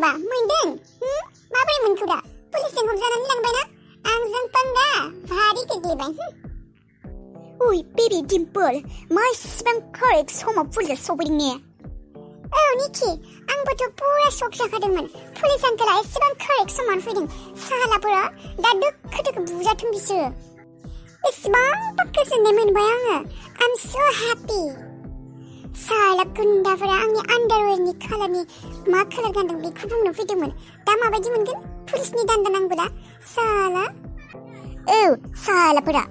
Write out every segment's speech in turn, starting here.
नामा मोनदों माबोरै मोनखो दा पुलिसजों हमजानानै लांबायना आंजों पंगा भारी गोग्लैबाय उइ बेबी डिम्पल मा इसिबां कारेक्ट समाव पुलिसा सफैदों ने औ निखि आंबोथ' पुरा शक जाखादोंमोन पुलिस आंकोला एसेबां कारेक्ट समावनो फैदों सालाफोरा दा दोखो दोखो बुजाथों बिसोरो एसेबांबा गोजोननाय मोनबाय आङो आइ एम सो हेपि साला गुन्दाफोरा आंनि आन्डारवेरनि कालारनि मा कालार गानदों बेखौ बुंनो फैदोंमोन दा माबायदि मोनगोन पुलिसनि दान्दा नांबोला साला औ सालाफोरा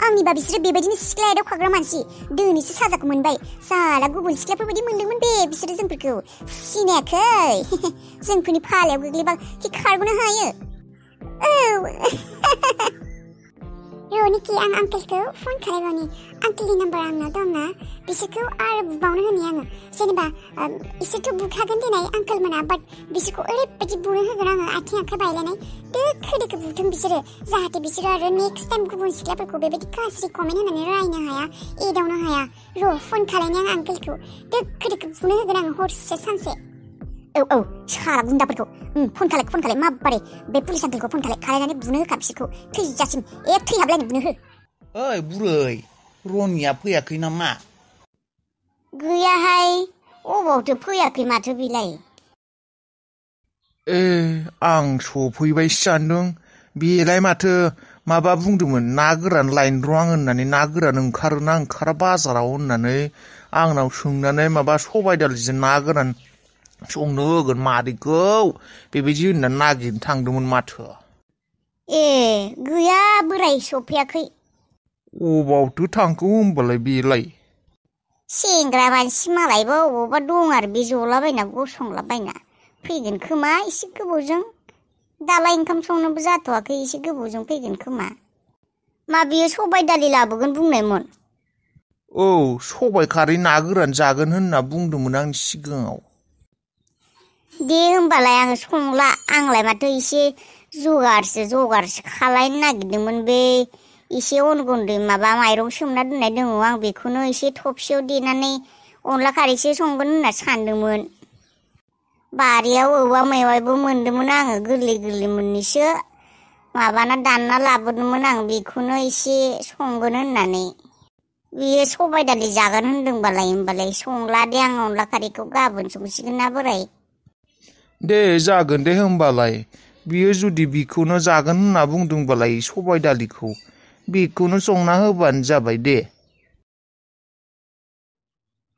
आंनिबा बिसोरो बेबायदिनो सिख्ला एदावखाग्रा मानसि दिनैसो साजाखौ मोनबाय साला गुबुन सिख्लाफोरबायदि मोनदोंमोन बे बिसोरो जोंफोरखौ सिनायाखै जोंफोरनि फालायाव गोग्लैबा खारग'नो हायो औ निखि आं आंकेलखौ फन खालामबावनि आंकेलनि नाम्बार आंनाव दंना बिसोरखौ आरो बुबावनो होनि आङो जेनेबा इसोरथ' बुखागोन दिनै आंकेल मोना बाट बिसोरखौ ओरैबायदि बुनो होगोन आङो आथिं आखाइ बायलायनाय दोखो दोखो बुथों बिसोरो जाहाथे बिसोरो आरो नेक्स्ट टाइम गुबुन सिख्लाफोरखौ बेबायदि गाज्रि कमेन्ट होनानै रायनो हाया एदावनो हाया र' फन खालायनि आं आंकेलखौ दोखो दोखो बुनो होगोन आङो हरसे सानसे औ साला गुन्दाफोरखौ फन खालाय माबारै बे पुलिस आंकेलखौ फन खालायनानै बुनो होखा बिसोरखौ थैजासिम थैहाबलायनो बुनो हो ओइ बुरै रनिया फैयाखै नामा गैयाहाय अबावथो फैयाखै माथो बिलाय आं सफैबाय सानदों बेलाय माथो माबा बुंदोंमोन ना गोरान लायनो र' आं होननानै ना गोरान ओंखारोना ओंखारा बाजाराव होननानै आंनाव सोंनानै माबा सबाय दालिजों ना गोरान संनो होगोन मादैखौ बेबायदि होननानै नागिरनो थांदोंमोन माथो गैया बोराय सफैयाखै अबावथो थांखो होनबालाय बेलाय सेंग्रा मानसि मालाय बबावबा दं आरो बे जलाबायना गसंलाबायना फैगोन खोमा एसे गोबावजों दालाय ओंखाम संनोबो जाथ'वाखै एसे गोबावजों फैगोन खोमा मा बियो सबाय दालि लाबोगोन बुंनायमोन औ सबाय खारै ना गोरान जागोन होनना बुंदोंमोन आंनि सिगाङाव दे होमबालाय आङो संला आंलाय माथो एसे जगारसो खालायनो नागिरदोंमोन बे एसे अन गुन्दै माबा माइरं सोमना दोननाय दङ आं बेखौनो एसे थबसियाव देनानै अनला खारैसो संगोन होनना सानदोंमोन बारियाव औवा मेवाइबो मोनदोंमोन आङो गोरलै मोननैसो माबाना दानना लाबोदोंमोन आं बेखौनो एसे संगोन होननानै बियो सबाय दालि जागोन होनदोंबालाय संला दे आं अनला खारैखौ गाबोन संसिगोन ना बोराय दे जागोन दे होमबालाय बियो जुदि बिखौनो जागोन होनना बुंदोंबालाय सबाय दालिखौ बेखौनो संना होबानो जाबाय दे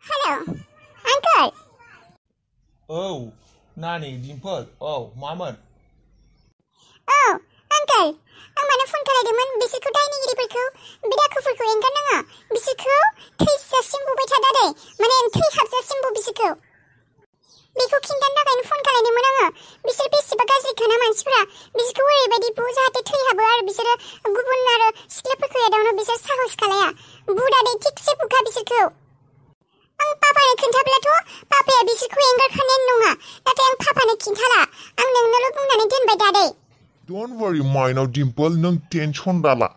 हेलौ आंकेल औ नानि डिम्पल औ मामोन औ आंकेल आं मानो फन खालायदोंमोन बिसोरखौ दायनिगिरिफोरखौ बे दाखुफोरखौ एंगारनाङा बिसोरखौ थैजासिम बुबाय थादा दे माने थैहाबजासिम बु बिसोरखौ बेखौ खिन्थानो थाखायनो फन खालायदोंमोन आङो बिसोर बेसेबा गाज्रिखाना मानसिफोरा बिसोरखौ ओरैबायदि बु जाहाथे थैहाबो आरो बिसोरो गुबुन आरो सिख्लाफोरखौ एदावनो बिसोर साहस खालाया बुदादै थिगसे बुखा बिसोरखौ आं पापानो खोन्थाब्लाथ' पापाया बिसोरखौ एंगारखानायानो नङा नाथाय आं पापानो खिन्थाला आं नोंनोल' बुंनानै दोनबाय दादै Don't worry माइनाव डिम्पल नों टेनसन दाला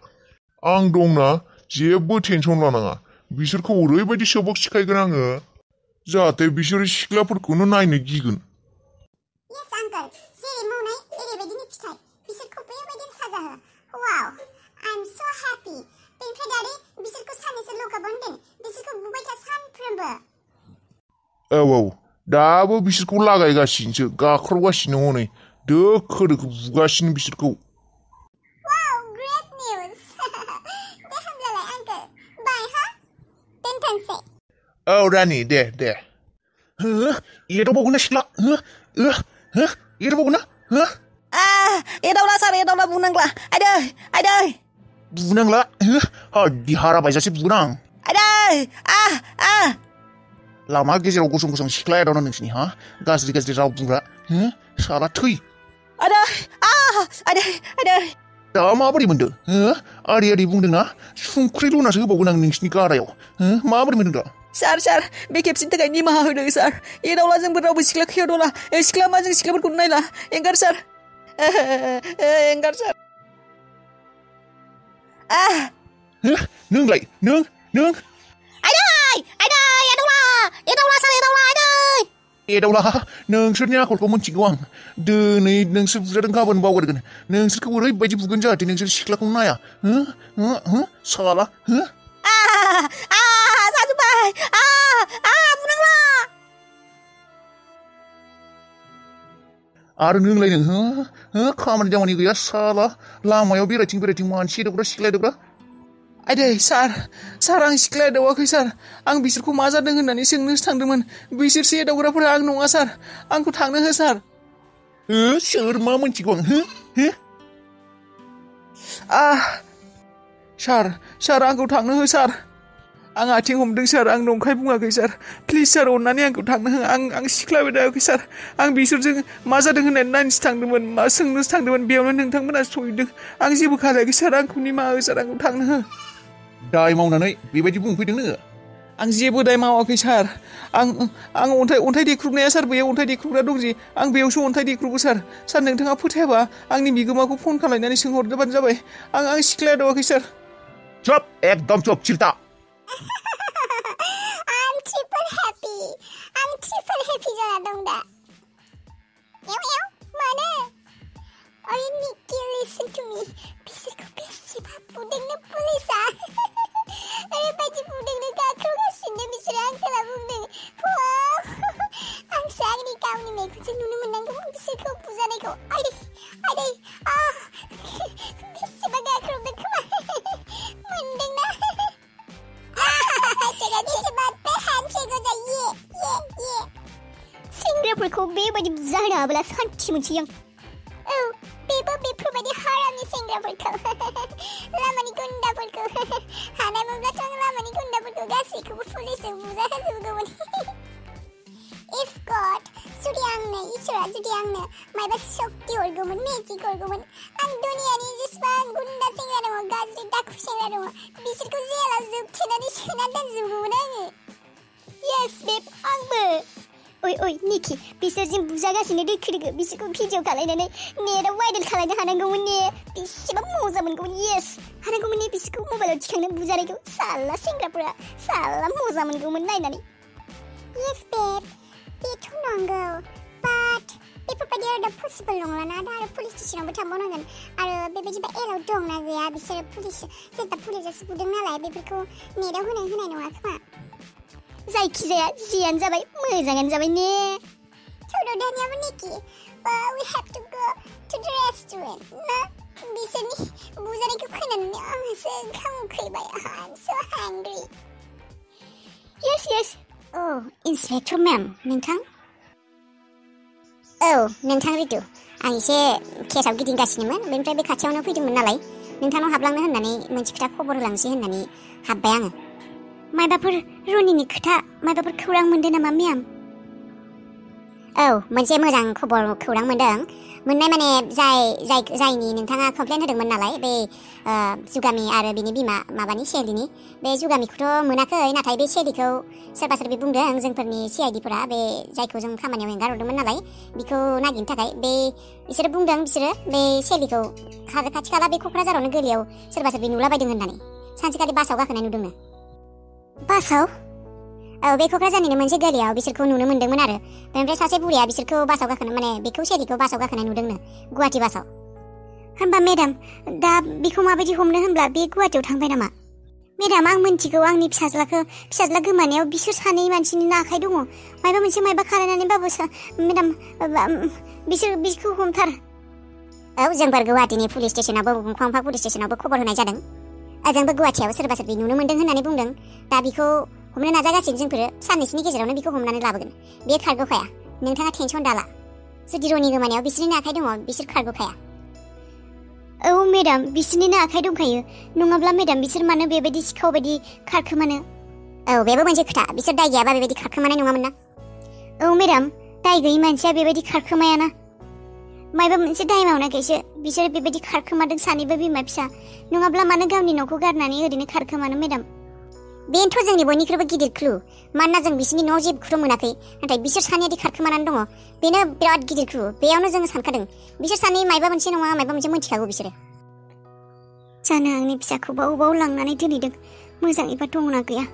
आं दंना जेबो टेनसन लानाङा बिसोरखौ ओरैबायदि सबक सिखायगोन आङो जाहाथे बिसोरो सिख्लाफोरखौनो नायनो गिगोन Yes uncle जेरै मावनाय ओरैबायदिनो फिथाइ बिसोरखौ बेबायदिनो साजा हो वाव I'm so happy बेनिफ्राय दादै बिसोरखौ सानैसो लगाबावनो दोन बिसोरखौ बुबाय था सानफ्रोमबो औ दाबो बिसोरखौ लागायगासिनोसो गाख्रबगासिनो हनै दोखो बुगासिनो बिसोरखौ वाव ग्रेट निउज दे होमब्लालाय आंकेल बाय हा दोनथ'नोसै औ रानि दे एदावबावगोन ना सिख्ला एदावबावगोन ना एदावला सार एदावला बुंनांला आइदै बुनांला हारा बायजासे बुगोन आं आइदै लामा गेजेराव गसं सिख्ला एदावना नोंसिनि गाज्रि राव बुंग्रा साला थै आइदै दा माबोरै मोनदों आरि बुंदोंना संख्रि लुनासो होबावगोन आं नोंसिनि गारायाव माबोरै मोनदों दा सार बे खेबसेनि थाखाय निमाहा होदो सार एदावला जोंबो रावबो सिख्लाखौ एदावला सिख्ला मा जों सिख्लाफोरखौ नायला एंगार सार नोंलाय नों आइदै एदावला सार एदावला आइदै एदावला नोंसोरनि आखलखौ मिथिगौ आं दिनै नोंसोर बुजादों गाबोन बावगारगोन नोंसोरखौ ओरैबायदि बुगोन जाहाथे नोंसोर सिख्लाखौ नाया साला जाजोब्बाय बुनांला आरो नोंलाय नों खामानि दामानि गैया साला लामायाव बेरायथिं मानसि एदावग्रा सिख्ला एदावग्रा आदै सार आं सिख्ला एदावाखै सार आं बिसोरखौ मा जादों होननानै सोंनोसो थांदोंमोन बिसोरसो एदावग्राफोरा आं नङा सार आंखौ थांनो हो सार सोर मा मिथिगौ आं सार आंखौ थांनो हो सार आं आथिं हमदों सार आं नंखाय बुङाखै सार प्लिज सार अननानै आंखौ थांनो हो आं सिख्ला एदावाखै सार आं बिसोरजों मा जादों होननानै नायनोसो थांदोंमोन मा सोंनोसो थांदोंमोन बेयावनो नोंथांमोना सहैदों आं जेबो खालायाखै सार आंखौ निमाहा हो सार आंखौ थांनो हो दाय मावनानै बेबायदि बुंफैदों नोङो आं जेबो दाय मावाखै सार आं अन्थाइ देख्रुबनाया सार बैयाव अन्थाइ देख्रुबग्रा दं जे आं बेयावसो अन्थाइ देख्रुबो सार नोंथाङा फोथायाबा आंनि बिगोमाखौ फन खालायनानै सोंहरबानो जाबाय आं सिख्ला एदावाखै सार चुप एकदम चुप चिल्टा I'm triple happy जाना दं दा मानो ओइ निक्की listen to me बिसोरखौ बेसेबा बुदोंनो पुलिसा ओरैबायदि बुदोंनो गाख्रबगासिनो बिसोरो आंखौला बुंदों आंसो आंनि गावनि मेगनजों नुनो मोननांगौमोन बिसोरखौ बुजानायखौ आदै बेसेबा गाख्रबदों खोमा मोनदोंना सेंग्राफोरखौ बेबायदि बुजा होनो हाब्ला सान्थि मोनसै आं बेफोरबायदि हारामनि सेंग्राफोरखौ लामानि गुन्दाफोरखौ हानाय मोनब्लाथ' आं लामानि गुन्दाफोरखौ गासैखौबो पुलिसजों बुजा होजोबगौमोन इफ गड इसोरा जुदि आंनो मायबा शक्ति हरगौमोन मेजिक हरगौमोन आं दुनियानि जेसेबां गुन्दा सेंग्रा दङ गाज्रि दाखु सेंग्रा दङ बिसोरखौ जेलाव जोबथेनानै सोना दोनजोबगौमोन आङो येस बेब आंबो ओइ निक्की बिसोरजों बुजागासिनो दोखो बिसोरखौ भिडिअ खालायनानै नेटआव भाइरेल खालायनो हानांगौमोन ने बेसेबा मजा मोनगौमन येस हानांगौमोन ने बिसोरखौ मबाइलाव थिखांनो बुजानायखौ साला सेंग्राफोरा साला मजा मोनगौमोन नायनानै yes babe बेथ' नंगौ बाट बेफोरबायदि आरो दा पसिबल नंलाना दा आरो पुलिस स्टेसनावबो थांबावनांगोन आरो बेबायदिबा एलाव दंना गैया बिसोरो जेनेबा पुलिसआसो बुदों नालाय बेफोरखौ नेटआव होनाय नङा खोमा जायखिजाया जियानो जाबाय मोजाङानो जाबाय ने थौद' दानियाबो Nikki we have to go to the restaurant ना बिसोरनि बुजानायखौ खोनानानै आंहासो ओंखाम उखैबाय I'm so hungry yes inspector ma'am नोंथां नोंथां रितु आं एसे केसआव गिदिंगासिनोमोन बेनिफ्राय बे खाथियावनो फैदोंमोन नालाय नोंथांनाव हाबलांनो होननानै मोनसे खोथा खबर होलांसै होननानै हाबबाय आङो मायबाफोर रनिनि खोथा मायबाफोर खौरां मोनदों नामा मेम मोनसे मोजां खौरां मोननाय माने जायनि नोंथाङा कमप्लेन होदोंमोन नालाय बे जुगामि आरो बिनि बिमा माबानि सेलिनि बे जुगामिखौथ' मोनाखै नाथाय बे सेलिखौ सोरबा बुंदों जोंफोरनि CID-फोरा बे जायखौ जों खामानियाव एंगारहरदोंमोन नालाय बिखौ नागिरनो थाखाय बिसोरो बुंदों बे सेलिखौ खाथि खाला बे क'क्राझारावनो गोरलैयाव सोरबा नुलाबायदों होननानै सानसेखालि बासाव गाखोनाय नुदोंनो बासाव बे क'क्राझारनिनो मोनसे गलियाव बिसोरखौ नुनो मोनदोंमोन आरो बेनिफ्राय सासे बुरिया बिसोरखौ बासाव गाखोनो माने बेखौ सेलिखौ बासाव गाखोनाय नुदोंनो गुवाहाटि बासाव होनबा मेडाम दा बेखौ माबायदि हमनो होनब्ला बे गुवाहाटियाव थांबाय नामा मेडाम आं मिन्थिगौ आंनि फिसाज्ला गोमानायाव बिसोर सानै मानसिनिनो आखाइ दङ मायबा खालायनानैबाबो मेडाम बिसोरखौ हमथार जोंफोर गुवाहाटिनि पुलिस स्टेसनावबो गंफा पुलिस स्टेसनावबो खबर होनाय जादों ओजोंबो गुवाहाटियाव सोरबा नुनो मोनदों होननानै बुंदों दा बिखौ हमनो नाजागासिनो जोंफोरो साननैसोनि गेजेरावनो बिखौ हमनानै लाबोगोन बे खारग'खाया नोंथाङा टेनसन दाला जुदि रनि गोमानायाव बिसोरनिनो आखाइ दङ बिसोर खारग'खाया मेडाम बिसोरनिनो आखाइ दंखायो नङाब्ला मेडाम बिसोर मानो बेबायदि सिखाव बायदि खारखोमानो बेबो मोनसे खोथा बिसोर दाय गैयाबा बेबायदि खारखोमानाय नङामोन ना मेडाम दाय गैयि मानसिया बेबायदि खारखोमायाना मायबा मोनसे दाय मावनायखायसो बिसोर बेबायदि खारखोमादों सानैबो बिमा फिसा नङाब्ला मानो गावनि न'खौ गारनानै ओरैनो खारखोमानो मेडाम बेनोथ' जोंनि बयनिख्रुइबो गिदिर क्लु मानोना जों बिसोरनि न'आव जेबोखौथ' मोनाखै नाथाय बिसोर सानैयादि खारखोमानानै दङ बेनो बिराद गिदिर क्लु बेयावनो जोङो सानखादों बिसोर सानै मायबा मोनसे नङा मायबा मोनसे मिथिखागौ बिसोरो जानो आंनि फिसाखौ बाव लांनानै दोनहैदों मोजाङैबा दंना गैया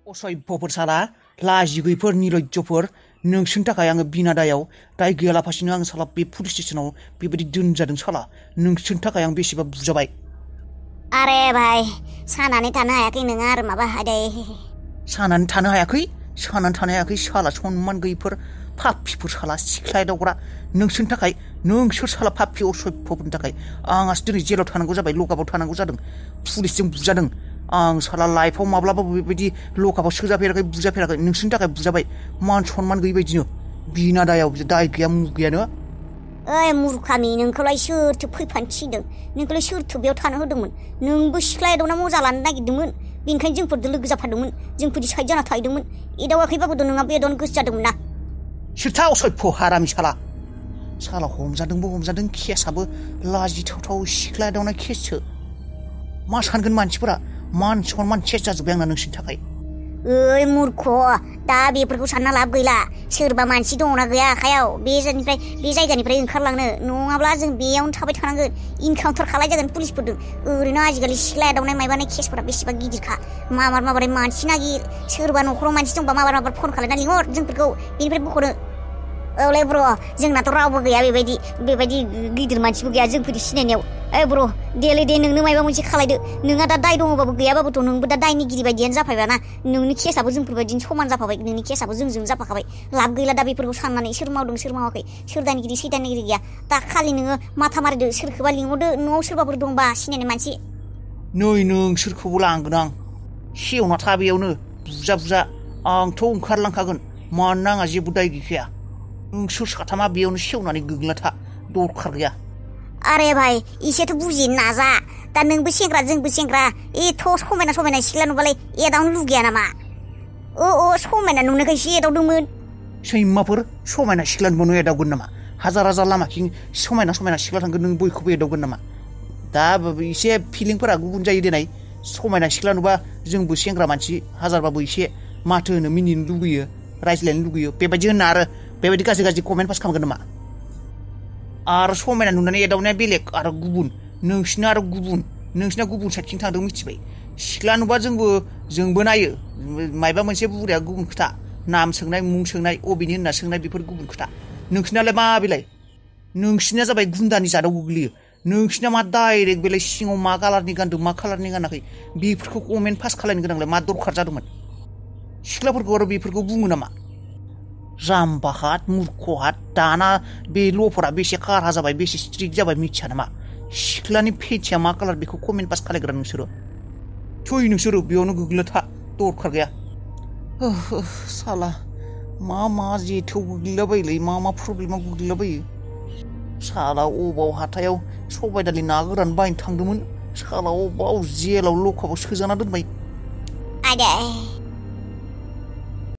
असभ्यफोर साला लाजि गैयैफोर निलज्जफोर नोंसोरनि थाखाय आङो बिना दायाव दाय गैयालाफासिनो आं साला बे पुलिस स्टेसनाव बेबायदि दोनजादों साला नोंसोरनि थाखाय आं बेसेबा बुजाबाय आरे भाई सानानै थानो हायाखै नोङो आरो माबा हादे सानानै थानो हायाखै साला सनमान गैयैफोर पापिफोर साला सिख्ला एदावग्रा नोंसोरनि थाखाय नोंसोर साला पापि असभ्यफोरनि थाखाय आंहासो दिनै जेलाव थानांगौ जाबाय लकआपआव थानांगौ जादों पुलिसजों बुजादों आं साला लाइफआव माब्लाबाबो बेबायदि लकआपआव सोजाफेराखै बुजाफेराखै नोंसोरनि थाखाय बुजाबाय मान सनमान गैयै बायदिनो बिना दायाव दाय गैया मु गैयानो ओइ मुर्खामि नोंखौलाय सोरथो फैफानो थिनदों नोंखौलाय सोरथो बेयाव थानो होदोंमोन नोंबो सिख्ला एदावना मजा लानो नागिरदोंमोन बेनिखायनो जोंफोरजों लोगो जाफादोंमोन जोंफोरदि साइड जाना थाहैदोंमोन एदावाखैबाबोथ' नोंहाबो एदावनो गोसो जादोंमोन ना सोरथा असभ्य हारामि साला हमजादों केसआबो लाजिथावथाव सिख्ला एदावनाय केससो मा सानगोन मानसिफोरा मान सनमान सेस जाजोब्बाय आंना नोंसोरनि थाखाय ओइ मूर्ख दा बेफोरखौ सानना लाब गैला सोरबा मानसि दङना गैया आखायाव बे जायगानिफ्राय ओंखारलांनो नङाब्ला जों बेयावनो थाबाय थानांगोन इनकाउन्टार खालायजागोन पुलिसफोरजों ओरैनो आजिखालि सिख्ला एदावनाय माबानाय केसफोरा बेसेबा गिदिरखा माबारै मानसि नागिर सोरबा न'खराव मानसि दंबा माबार फन खालायना लिंहर जोंफोरखौ बेनिफ्राय बख'नो औलै ब्र जोंनाथ' रावबो गैया बेबायदि गिदिर मानसिबो गैया जोंफोरनि सिनायनायाव ओइ ब्र दे नोंनो माबा मोनसे खालायदो नोंहा दा दाय दङबाबो गैयाबाबोथ' नोंबो दा दायनिगिरि बायदियानो जाफायबाय ना नोंनि केसआबो जोंफोरबायदिनो समान जाफाबाय नोंनि केसआबो जोंजों जाफाखाबाय लाब गैला दा बेफोरखौ साननानै सोर मावदों सोर मावाखै सोर दायनिगिरि गैया दा खालि नोङो माथा मारिदो सोरखौबा लिंहरदो न'आव सोरबाफोर दंबा सिनायनाय मानसि नै नोंसोरखौबो लांगोन आं सेवना था बेयावनो बुजा आंथ' ओंखारलांखागोन मानोना आंहा जेबो दाय गैखाया नोंसोर साथामा बेयावनो सेवनानै गोग्लैना था दरखार गैया आरे भाई इसेथ' बुजिनो नाजा दा नोंबो सेंग्रा जोंबो सेंग्रा एथ' समायना सिख्ला नुबालाय एदावनो लुगैया नामा समायना नुनायखायसो एदावदोंमोन सैमाफोर समायना सिख्ला नुबानो एदावगोन नामा हाजार लामाथिं समायना सिख्ला थांगोन नों बयखौबो एदावगोन नामा दा एसे फिलिंफोरा गुबुन जायो देनाय समायना सिख्ला नुबा जोंबो सेंग्रा मानसि हाजारबाबो एसे माथो होनो मिनिनो लुगैयो रायज्लायनो लुगैयो बेबायदि होनना आरो बेबायदि गाज्रि कमेन्ट पास खालामगोन नामा आरो समायना नुनानै एदावनाया बेलेग आरो गुबुन नोंसिना गुबुन साइडथिं थांदों मिथिबाय सिख्ला नुबा जोंबो नायो मायबा मोनसे बुंग्राया गुबुन खोथा नाम सोंनाय मुं सोंनाय अबेनि होनना सोंनाय बेफोर गुबुन खोथा नोंसिनालाय मा बेलाय नोंसिना जाबाय गुन्दानि जादाव गोग्लैयो नोंसिना मा डाइरेक्ट बेलाय सिङाव मा कालारनि गानदों मा कालारनि गानाखै बेफोरखौ कमेन्ट पास खालायनो गोनांलाय मा दरखार जादोंमोन सिख्लाफोरखौ आरो बेफोरखौ बुङो नामा जाम्बाहात मुर्खहात दाना बे ल'फोरा बेसे कारा जाबाय बेसे स्ट्रिक्ट जाबाय मिथिया नामा सिख्लानि फेथिया मा कालार बेखौ कमेन्ट पास खालायग्रा नोंसोरो बेयावनो गोग्लैना था दरखार गैया साला मा जेथोआव गोग्लैलाबायोलै मा प्रब्लेमाव गोग्लैलाबायो साला अबाव हाथायाव सबाय दालि ना गोरान बायनो थांदोंमोन साला अबाव जेलाव लकआपआव सोजाना दोनबाय आदे